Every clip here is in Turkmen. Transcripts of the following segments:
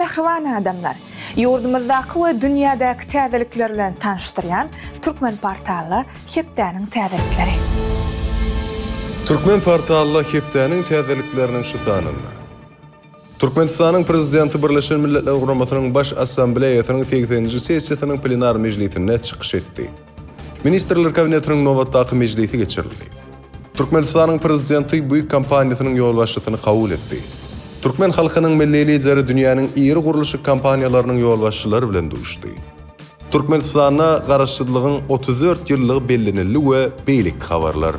Mähriban adamlar! Ýurdumyzdaky we dünýädäki täzelikler bilen tanyşdyrýan Türkmenportalda hepdäniň täzelikleri. Türkmenportalda hepdäniň täzelikleriniň şu sanynda. Türkmenistanyň Prezidenti Birleşen Milletler Guramasynyň Baş Assambleýasynyň segseninji sessiýasynyň plenar mejlisinde çykyş etdi. Ministrler Kabinetiniň nobatdaky mejlisi geçirildi. Türkmenistanyň Prezidenti Buig kompaniýasynyň ýolbaşçysyny kabul etdi. Türkmen halkynyň Milli Lideri dünýäniň iri gurluşyk kompaniýalarynyň ýolbaşçylary bilen duşdy. Türkmenistanda Garaşsyzlygyň 34 ýyllygy bellenildi we beýleki habarlar.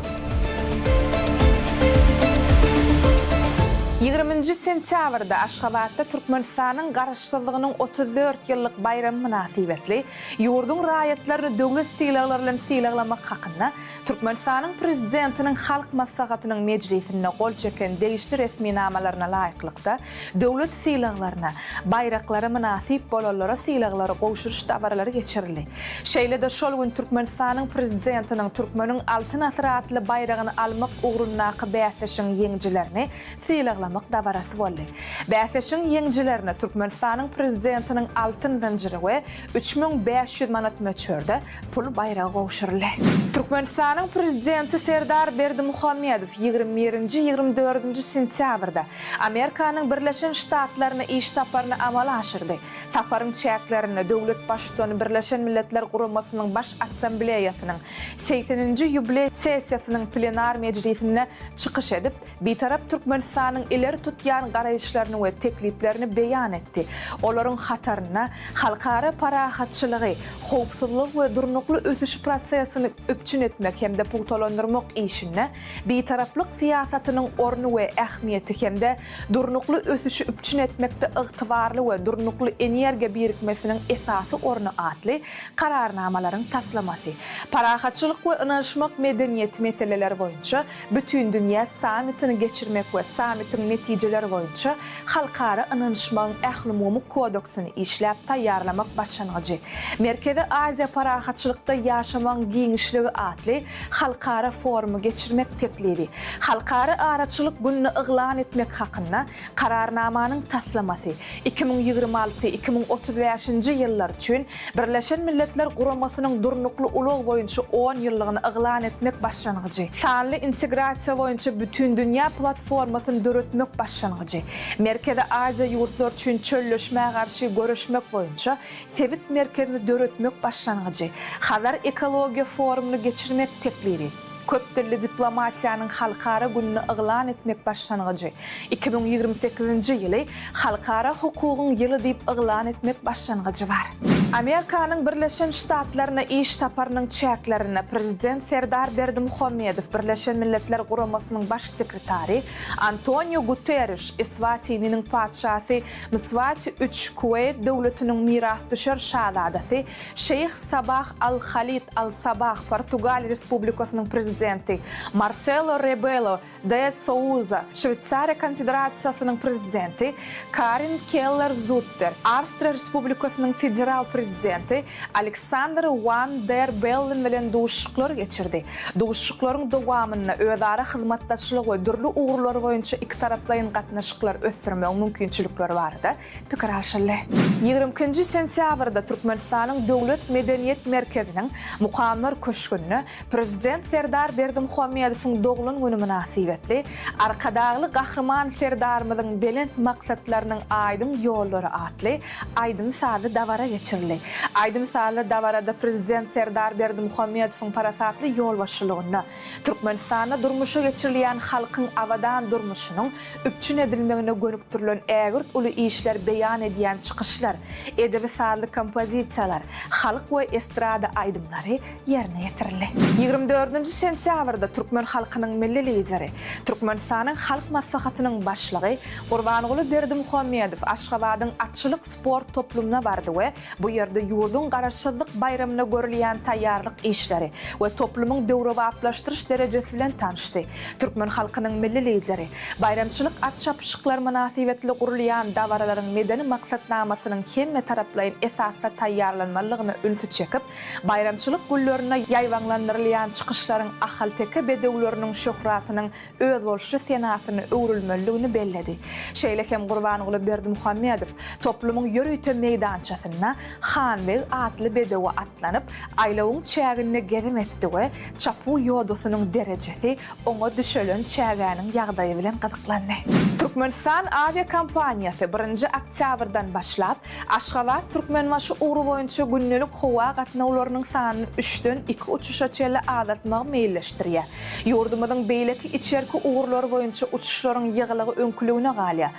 Ýigriminji sentýabrda Aşgabatda Türkmenistanyň Garaşsyzlygynyň 34 ýyllyk baýramy mynasybetli ýurduň raýatlaryny döwlet sylaglary bilen sylaglamak hakynda Türkmenistanyň Prezidentiniň Halk Maslahatynyň mejlisinde gol çeken degişli resminamalaryna laýyklykda, döwlet sylaglaryna, baýraklara mynasyp bolanlara sylaglary gowşuryş dabaralary geçirildi. Şeýle-de şol gün Türkmenistanyň Prezidentiniň Türkmeniň Altyn asyry atly baýragyny almak ugrundaky bäsleşigiň ýeňijilerini sylaglamak dabarasy boldy. Bäsleşigiň ýeňijilerine Türkmenistanyň Prezidentiniň altyn zynjyry we 3500 manat möçberde pul baýragy gowşuryldy. Türkmenistanyň Prezidenti Serdar Berdimuhamedow ýigrimi birinji, ýigrimi dördünji sentýabrda Amerikanyň Birleşen Ştatlaryna iş saparyny amala aşyrdy. Saparyň çäklerinde döwlet Baştutany Birleşen Milletler Guramasynyň Baş Assambleýasynyň segseninji ýubileý sessiýasynyň plenar mejlisinde çykyş edip, Bitarap Türkmenistanyň ileri tutýan garaýyşlaryny we tekliplerini beýan etdi. Olaryň hatarynda halkara parahatçylygy, howpsuzlygy we durnukly ösüş prosesini üpjün etmek hem-de pugtalandyrmak işinde Bitaraplyk syýasatynyň orny we ähmiýeti hem-de durnukly ösüşi üpjün etmekde ygtybarly we durnukly energiýa birikmesiniň esasy orny atly Kararnamalaryň taslamasy, parahatçylyk we ynanyşmak medeniýeti meseleleri boýunça Bütindünýä sammitini geçirmek we sammitiň netijeleri boýunça halkara ynanyşmagyň ählumumy kodeksyny işläp taýýarlamak başlangyjy, Merkezi Aziýa parahatçylykda ýaşamagyň giňişligi atly halkara forumy geçirmek teklibi, Halkara araçylyk gününi yglan etmek hakynda Kararnamanyň taslamasy, 2026, 2035-nji ýyllar üçin Birleşen Milletler Guramasynyň Durnukly ulag boýunça on ýyllygyny yglan etmek başlangyjy, Sanly integrasiýa boýunça bütindünýä platformasyny döretmek başlangyjy, Merkezi Aziýa ýurtlary üçin çölleşmä garşy göreşmek boýunça sebit merkezini döretmek başlangyjy, Hazar ekologiýa forumyny geçirmek teklibi. Köp dilli diplomatiýanyň halkara gününi yglan etmek başlangyjy, 2028-nji ýyly Halkara hukugyň ýyly diýip yglan etmek başlangyjy bar. Amerikanyň Birleşen Ştatlaryna iş saparynyň çäklerinde Prezident Serdar Berdimuhamedow Birleşen Milletler Guramasynyň Baş sekretary Antoniu Guterriş, Eswatininiň Patyşasy Mswati üç, Kuweýt Döwletiniň Mirasdüşer şazadasy Şeýh Sabah Al-Halid Al-Sabah, Portugaliýa Respublikasynyň Prezidenti Marselo Rebelo de Souza, Şweýsariýa Konfederasiýasynyň Prezidenti Karin Keller-Zutter, Awstriýa Respublikasynyň Federal Prezidenti Aleksandr Wan der Bellen bilen duşuşyklar geçirdi. Duşuşyklaryň dowamynda özara hyzmatdaşlygy we dürli ugurlar boýunça ikitaraplaýyn gatnaşyklary ösdürmegiň mümkinçilikleri barada pikir alşyldy. Ýigrimi ikinji sentýabrda Türkmenistanyň Döwlet medeniýet merkeziniň Mukamlar köşgünde Prezident Serdar Berdimuhamedowyň doglan güni mynasybetli Arkadagly Gahryman Serdarymyzyň belent maksatlarynyň aýdyň ýollary atly aýdym-sazly dabara geçirildi. Aýdym-sazly dabarada Prezident Serdar Berdimuhamedowyň parasatly ýolbaşçylygynda Türkmenistanda durmuşa geçirilýän halkyň abadan durmuşynyň üpjün edilmegine gönükdirilen ägirt uly işler beýan edýän çykyşlar, edebi-sazly kompozisiýalar, halk we estrada aýdymlary ýerine ýetirildi. Ýigrimi dördünji sentýabrda türkmen halkynyň Milli Lideri, Türkmenistanyň Halk Maslahatynyň Başlygy Gurbanguly Berdimuhamedow Aşgabadyň atçylyk sport toplumyna bardy we Bu ýerde ýurduň Garaşsyzlyk baýramyna görülýän taýýarlyk işleri we toplumyň döwrebaplaşdyryş derejesi bilen tanyşdy. Türkmen halkynyň Milli Lideri baýramçylyk at çapyşyklary mynasybetli gurulýan dabaralaryň medeni maksatnamasynyň hemmetaraplaýyn esasda taýýarlanmalydygyna ünsi çekip, baýramçylyk günlerinde ýaýbaňlandyrylýan çykyşlaryň. ahalteke bedewleriniň şöhratynyň özboluşly senasyna öwrülmelidigini belledi. Şeýle hem Gurbanguly Berdimuhamedow toplumyň ýörite meýdançasynda Hanbeg atly bedewe atlanyp, aýlawyň çäginde gezim etdi we çapuw ýodasynyň derejesi, oňa düşelen çägäniň ýagdaýy bilen gyzyklandy. Türkmenistan awiakompaniýasy birinji oktýabrdan başlap, Aşgabat, Türkmenbaşy ugry boýunça gündelik howa gatnawlarynyň sanyny üçden iki uçuşa çenli azaltmagy meýilleşdirýär. Ýurdumyzyň beýleki içerki ugurlary boýunça uçuşlaryň ýygylygy öňküligine galýar.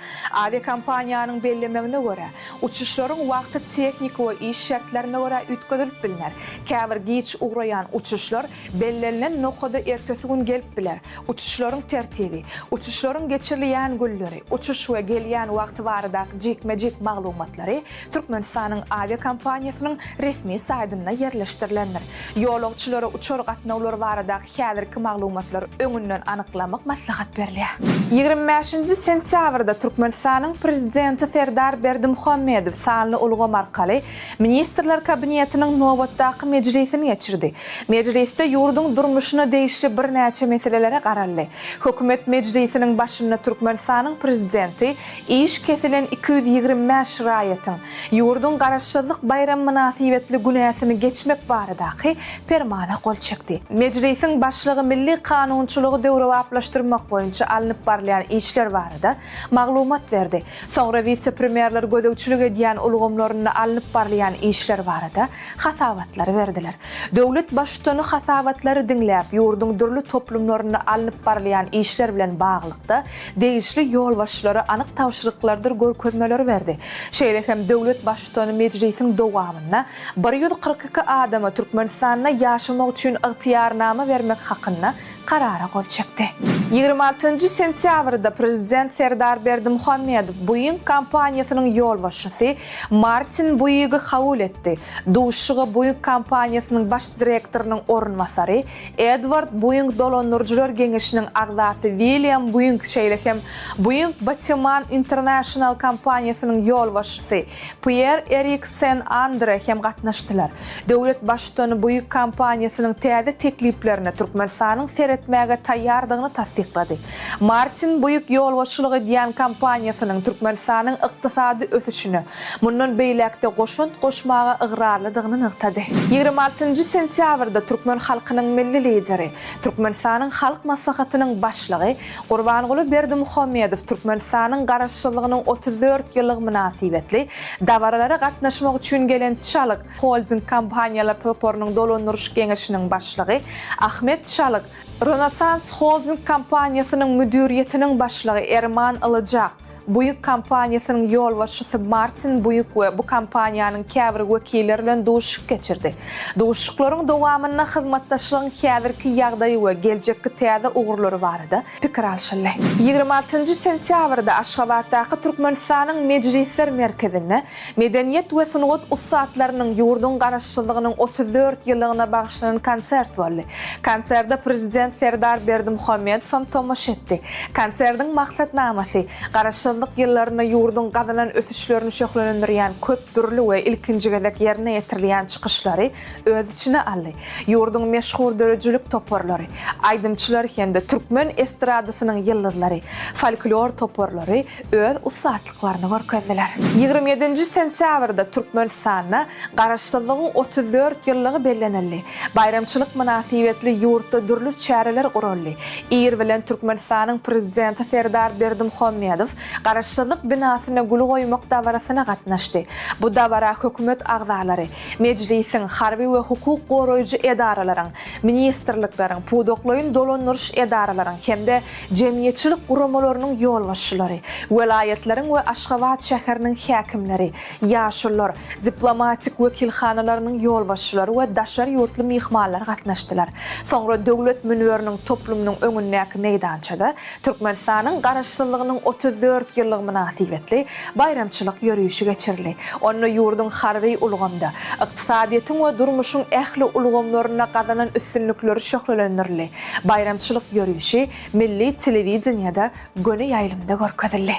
Awiakompaniýanyň bellemegine görä, uçuşlaryň wagty tehniki we iş şertlerine görä üýtgedilip bilner. Käbir giç ugraýan uçuşlar bellenilen nokada ertesi gün gelip biler. Uçuşlaryň tertibi, uçuşlaryň geçirilýän günleri, uçuş we gelýän wagty baradaky jikme-jik maglumatlary Türkmenistanyň awiakompaniýasynyň resmi saýtynda ýerleşdirilendir. Ýolagçylara uçar gatnawlary baradaky häzirki maglumatlary öňünden anyklamak maslahat berilýär. 25-nji sentýabrda Türkmenistanyň Prezidenti Serdar Berdimuhamedow sanly ulgam arkaly Ministrler Kabinetiniň nobatdaky mejlisini geçirdi. Mejlisde ýurduň durmuşyna degişli birnäçe meselelere garaldy. Hökümet mejlisiniň başynda Türkmenistanyň Prezidenti iş kesilen 225 raýatyň ýurduň Garaşsyzlyk baýramy mynasybetli günäsini geçmek baradaky Permana gol çekdi. Mejlisiň başlygy milli kanunçylygy döwrebaplaşdyrmak boýunça alnyp barylýan işler barada maglumat berdi. Soňra wise-premýerler gözegçilik edýän ulgamlarynda alnyp barylýan işler barada hasabatlary berdiler. Döwlet Baştutany hasabatlary diňläp, ýurduň dürli toplumlarynda alnyp barylýan işler bilen baglylykda, degişli ýolbaşçylara anyk tabşyryklardyr görkezmeleri berdi. Şeýle hem döwlet Baştutany mejlisiň dowamynda 142 adama Türkmenistanda ýaşamak üçin ygtyýarnama bermek hakynda Karara gol çekdi. 26 nji sentýabrda Prezident Serdar Berdimuhamedow Buing kompaniýasynyň ýolbaşçysy Martin Buigi kabul etdi. Duşuşyga Buing kompaniýasynyň baş direktorynyň orunbasary, Edward Buing dolandyryjylar geňeşiniň agzasy William Buing şeýle hem Buing Batiman International kompaniýasynyň ýolbaşçysy Pýer-Erik Sen-Andre hem gatnaşdylar. Döwlet Baştutany Buig kompaniýasynyň täze tekliplerine Türkmenistanyň seretmäge taýýardygyny tassyklady. Martin Buig ýolbaşçylyk edýän kompaniýasynyň Türkmenistanyň ykdysady ösüşine mundan beýläk-de goşant goşmaga ygrarlydygyny nygtady. 26 nji sentýabrda türkmen halkynyň Milli Lideri, Türkmenistanyň Halk Maslahatynyň Başlygy Gurbanguly Berdimuhamedow Türkmenistanyň Garaşsyzlygynyň 34 ýyllygy mynasybetli dabaralara gatnaşmak üçin gelen Çalyk Holding kompaniýalar toparynyň dolandyryş geňeşiniň başlygy Ahmet Çalyk, Rönesans Holding kompaniýasynyň müdiriýetiniň başlygy Erman Ylyjak, Buýuk kompaniýasynyň ýolbaşçysy Martin Buýuk we bu kompaniýanyň käbir wekilleri bilen duşuşyk geçirdi. Duşuşyklaryň dowamynda hyzmatdaşlygyň häzirki ýagdaýy we geljekki täze ugurlary barada pikir alşyldy. 26 nji sentýabrda Aşgabatdaky Türkmenistanyň Mejlisler merkezinde Medeniýet we sungat ussatlarynyň ýurduň Garaşsyzlygynyň 34 ýyllygyna bagyşlanan konsert boldy. Konserde Prezident Serdar Berdimuhamedow hem tomaşa etdi. Konsertiň maksatnamasy Garaşsyzlyk ýyllarynda ýurduň gazanan ösüşlerini şöhlelendirýän köp dürli we ilkinji gezek ýerine ýetirilýän çykyşlary öz içine aldy. Ýurduň meşhur döredijilik toparlary, aýdymçylar hem-de türkmen estradasynyň ýyldyzlary, folklor toparlary öz ussatlyklaryny görkezdiler. 27 nji sentýabrda Türkmenistanda Garaşsyzlygyň 34 ýyllygy bellenildi. Baýramçylyk mynasybetli ýurtda dürli çäreler guraldy. Ir bilen Türkmenistanyň Prezidenti Serdar Berdimuhamedow Garaşsyzlyk binasyna gül goýmak dabarasyna gatnaşdy. Bu dabara hökümet agzalary, Mejlisiň, harby we hukuk goraýjy edaralaryň, ministrlikleriň, pudaklaýyn dolandyryş edaralaryň hem-de jemgyýetçilik guramalarynyň ýolbaşçylary, welaýatlaryň we Aşgabat şäheriniň häkimleri, ýaşulular, diplomatik wekilhanalarynyň ýolbaşçylary we daşary ýurtly myhmanlar gatnaşdylar. Soňra Döwlet münberiniň toplumynyň öňündäki meýdançada Türkmenistanyň Garaşsyzlygynyň 34 ýyllygy mynasybetli baýramçylyk ýörişi geçirildi. Onda ýurduň harby ulgamda, ykdysadyýetiň we durmuşyň ähli ulgamlarynda gazanan üstünlikleri şöhlelendirildi. Baýramçylyk ýörişi milli telewideniýede göni ýaýlymda görkezildi.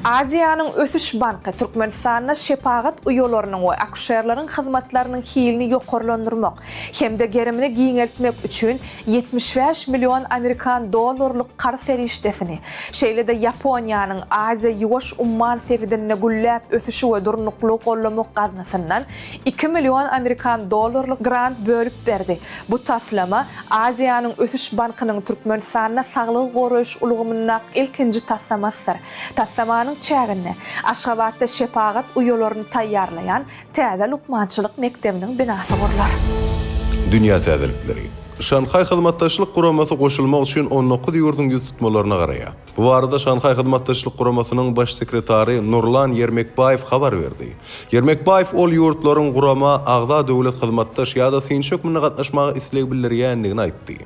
Aziýanyň ösüş banky Türkmenistanda şepagat uýalarynyň we akuşerleriň hyzmatlarynyň hilini ýokarlandyrmak hem-de gerimini giňeltmek üçin 75 million amerikan dollarlyk karz serişdesini, şeýle-de Ýaponiýanyň Aziýa-Ýuwaş umman sebitinde gülläp ösüşi we durnuklygy goldamak gaznasyndan iki million amerikan dollarlyk grant bölüp berdi. Bu taslama Aziýanyň ösüş bankynyň Türkmenistanda saglygy goraýyş ulgamyndaky ilkinji taslamasydyr. Taslamanyň çäginde Aşgabatda şepagat uýalaryny taýýarlaýan täze lukmançylyk mekdebiniň binasy gurlar. Dünýä täzelikleri. Şanhaý Hyzmatdaşlyk Guramasy goşulmak üçin 19 ýurduň ýüz tutmalaryna garaýar. Bu barada Şanhaý Hyzmatdaşlyk Guramasynyň Baş sekretary Nurlan Ýermekbaýew habar berdi. Ýermekbaýew ol ýurtlaryň gurama agza döwlet hyzmatdaş ýa-da synçy hökmünde gatnaşmaga isleg bildirýändigini aýtdy.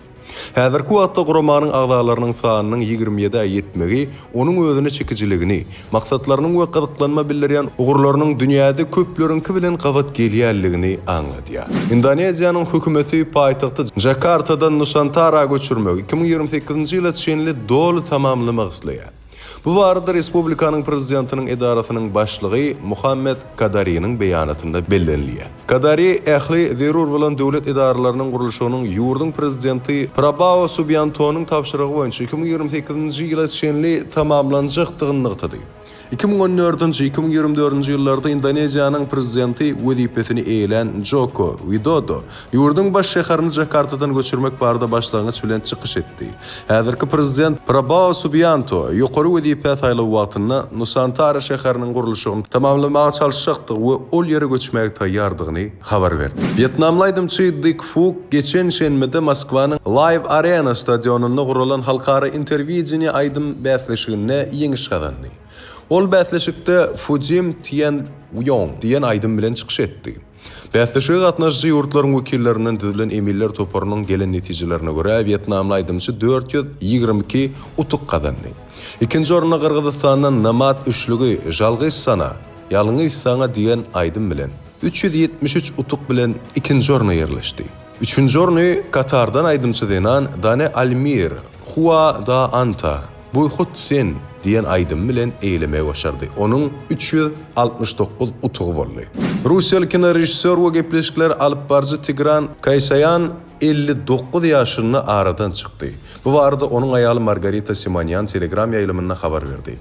Häzirki wagtda guramanyň agzalarynyň sanynyň 27-ä ýetmegi onuň özüne çekijiligini, maksatlarynyň we gyzyklanma bildirýän ugurlarynyň dünýäde köpleriňki bilen gabat gelýänligini aňladýar. Indoneziýanyň hökümeti paýtagty Jakartadan Nusantara göçürmegi 2028-nji ýyla çenli doly tamamlamak isleýär. Bu barada respublikanyň prezidentiniň edarasynyň başlygy Muhammed Kadariniň beýanatynda bellenilýär. Kadari ähli zerur bolan döwlet edaralarynyň gurluşygynyň ýurduň prezidenti Prabao Subiantonyň tabşyrygy boýunça 2028-nji ýyla çenli tamamlanjakdygyny nygtady. 2014-nji, 2024-nji ýyllarda Indoneziýanyň prezidenti wezipesini eýelän Joko Widodo ýurduň baş şäherini Jakartadan göçürmek barada başlangyç bilen çykyş etdi. Häzirki prezident Prabao Subianto ýokary wezipä saýlaw wagtynda Nusantara şäheriniň gurluşygyny tamamlamaga çalyşjakdygy we ol ýere göçmäge taýýardygyny habar berdi. Wýetnamly aýdymçy Dik Fuk geçen şenbede Moskwanyň Live Arena stadionynda guralan halkara Interwideniýe aýdym bäsleşiginde ýeňiş gazandy. Ol bäsleşikde Fujim Tien Wýong diýen aýdym bilen çykyş etdi. Bäsleşige gatnaşyjy ýurtlaryň wekillerinden düzülen eminler toparynyň gelen netijelerine görä, wýetnamly aýdymçy 422 utuk gazandy. Ikinji orunda Gyrgyzystandan Nomad üçlügi Žalgyz sana, Ýalňyz saňa diýen aýdym bilen, 373 utuk bilen ikinji orna ýerleşdi. Üçünji orny Katardan aýdymçy zenan Dane Almir, Hua Da Anta, Bu hut sen diýen aýdymy bilen eýlemegi başardy. Onuň 369 utugy boldy. Russiýaly kinorežissýor we gepleşikleri alyp baryjy Tigran Kaýsaýan 59 ýaşynda aradan çykdy. Bu barada onuň aýaly Margarita Simonýan Telegram ýaýlymynda habar berdi.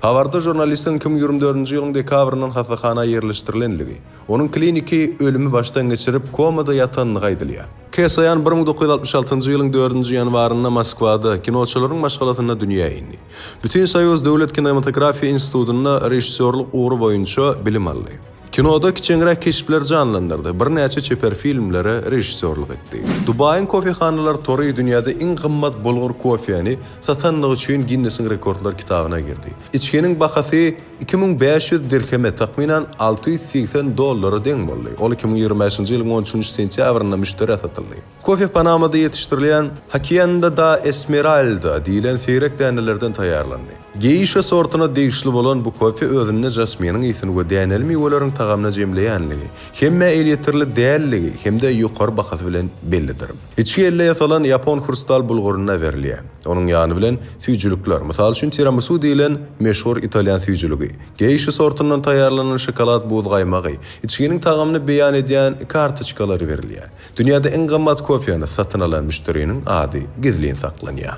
Habarda žurnalistiň 2024-nji ýylyň dekabryndan hassahana ýerleşdirilenligi, onuň kliniki ölümi başdan geçirip, komada ýatandygy aýdylýar. Kesaýan 1966-njy ýylyň dördünji ýanwarynda Moskwada, kinoçylaryň maşgalasynda dünýä indi. Bütinsoýuz döwlet kinematografiýa institutynda režissýorlyk ugry boýunça bilim aldy. Kinoda kiçeňräk keşpleri janlandyrdy, birnäçe çeper filmlere režissýorlyk etdi. Dubaýyň kofehanalar tory dünýäde iň gymmat bulgur kofeni satanlygy üçin Ginnesiň rekordlar kitabyna girdi. Içginiň bahasy 2500 dirheme, takmynan 680 dollara deň boldy. Ol 2025-nji ýylyň on üçünji sentýabrynda müşderä satyldy. Kofe Panamada ýetişdirilýän Hacienda da Esmeralda diýlen seýrek dänelerden taýýarlandy. Geýşa sortuna degişli bolan bu kofe özünde jasminiň ysyny we däneli miweleriň tagamyny jemleýänligi, hemmä elýeterli dälligi hem-de ýokary bahasy bilen bellidir. Içgi elde ýasalan ýapon hrustal bulgurynda berilýär. Onuň ýany bilen süýjülikler, mysal üçin tiramisu diýlen meşhur italýan süýjüligi, geýşa sortundan taýýarlanan şokolad buz gaýmagy, içginiň tagamyny beýan edýän kartoçkalary berilýär. Dünýäde iň gymmat kofeni satyn alan müşderiniň ady gizlin saklanýar.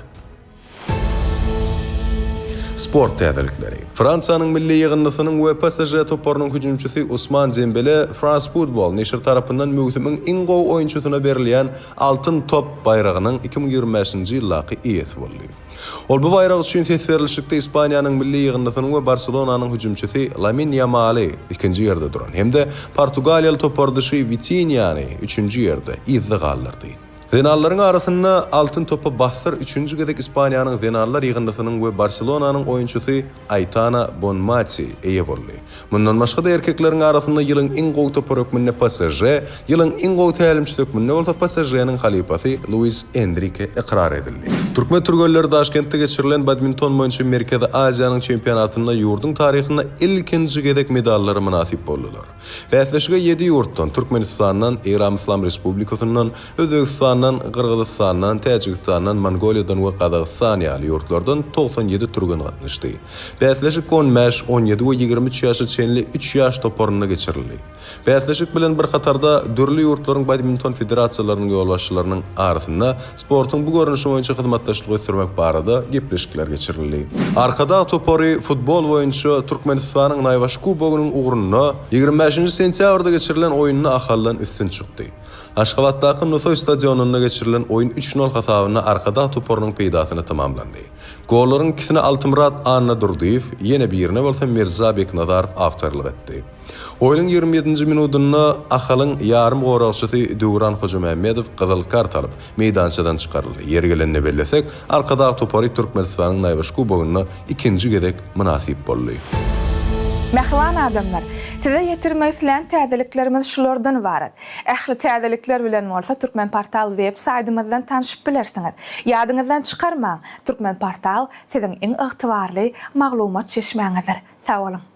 Sport täzelikleri. Fransiýanyň milli ýygyndysynyň we PSŽ toparynyň hüjümçisi Usman Dembele France Football neşiri tarapyndan möwsümiň iň gowy oýunçysyna berilýän Altyn top baýragynyň 2025-nji ýyldaky eýesi boldy. Ol bu baýrak üçin ses berlişikde Ispaniýanyň milli ýygyndysynyň we Barselonanyň hüjümçisi Lamin Ýamaly ikinji ýerde duran hem-de portugaliýaly topardyşy Witinýany üçünji ýerde yzda galdyrdy. Zenanlaryň arasynda Altyn topa bassyr üçünji gezek Ispaniýanyň zenanlar ýygyndysynyň we Barselonanyň oýunçysy Aýtana Bonmati eýe boldy. Mundan başga-da erkekleriň arasynda ýylyň iň gowy topary hökmünde PSŽ, ýylyň iň gowy tälimçisi hökmünde bolsa PSŽ-niň halypasy Luis Enrike ykrar edildi. Türkmen türgenleri Daşkentde geçirilen badminton boýunça Merkezi Aziýanyň çempionatynda ýurduň taryhynda ilkinji gezek medallara mynasyp boldular. Bäsleşige ýedi ýurtdan, Türkmenistandan, Eýran Yslam Respublikasyndan, Özbegistandan. Özbegistandan, Gyrgyzystandan, Täjigistandan, Mongoliýadan we Gazagystan ýaly ýurtlardan 97 türgen gatnaşdy. Bäsleşik 15, 17 we 23 ýaşa çenli üç ýaş toparynda geçirildi. Bäsleşik bilen bir hatarda, dürli ýurtlaryň badminton federasiýalarynyň ýolbaşçylarynyň arasynda sportuň bu görnüşi boýunça hyzmatdaşlygy ösdürmek barada gepleşikler geçirildi. Arkadag topary futbol boýunça Türkmenistanyň Naýbaşy kubogynyň ugrunda 25 nji sentýabrda geçirilen oýunda Ahaldan üstün çykdy. Aşgabatdaky Nusaý stadionynda geçirilen oýun üç nol hasabynda Arkadag toparynyň peýdasyna tamamlandy. Gollaryň ikisine Altymyrat Annadurdyýew, ýene birine bolsa Mirza Beknazarow awtorlyk etdi. Oýnuň 27-nji minudynda Ahalyň ýarym goragçysy Döwran Hojamämmedow gyzyl kart alyp, meýdançadan çykaryldy. Ýeri gelende bellesek, Arkadag topary Türkmenistanyň Naýbaşy kubogynda ikinji gezek mynasyp boldy. Mähriban adamlar! Size ýetirmek islän täzeliklerimiz şulardan ybarat. Ähli täzelikler bilen bolsa Türkmenportal web saýdymyzdan tanşyp bilersiňiz. Ýadyňyzdan çykarmaň, Türkmenportal siziň iň ygtybarly maglumat çeşmäňizdir. Sag boluň!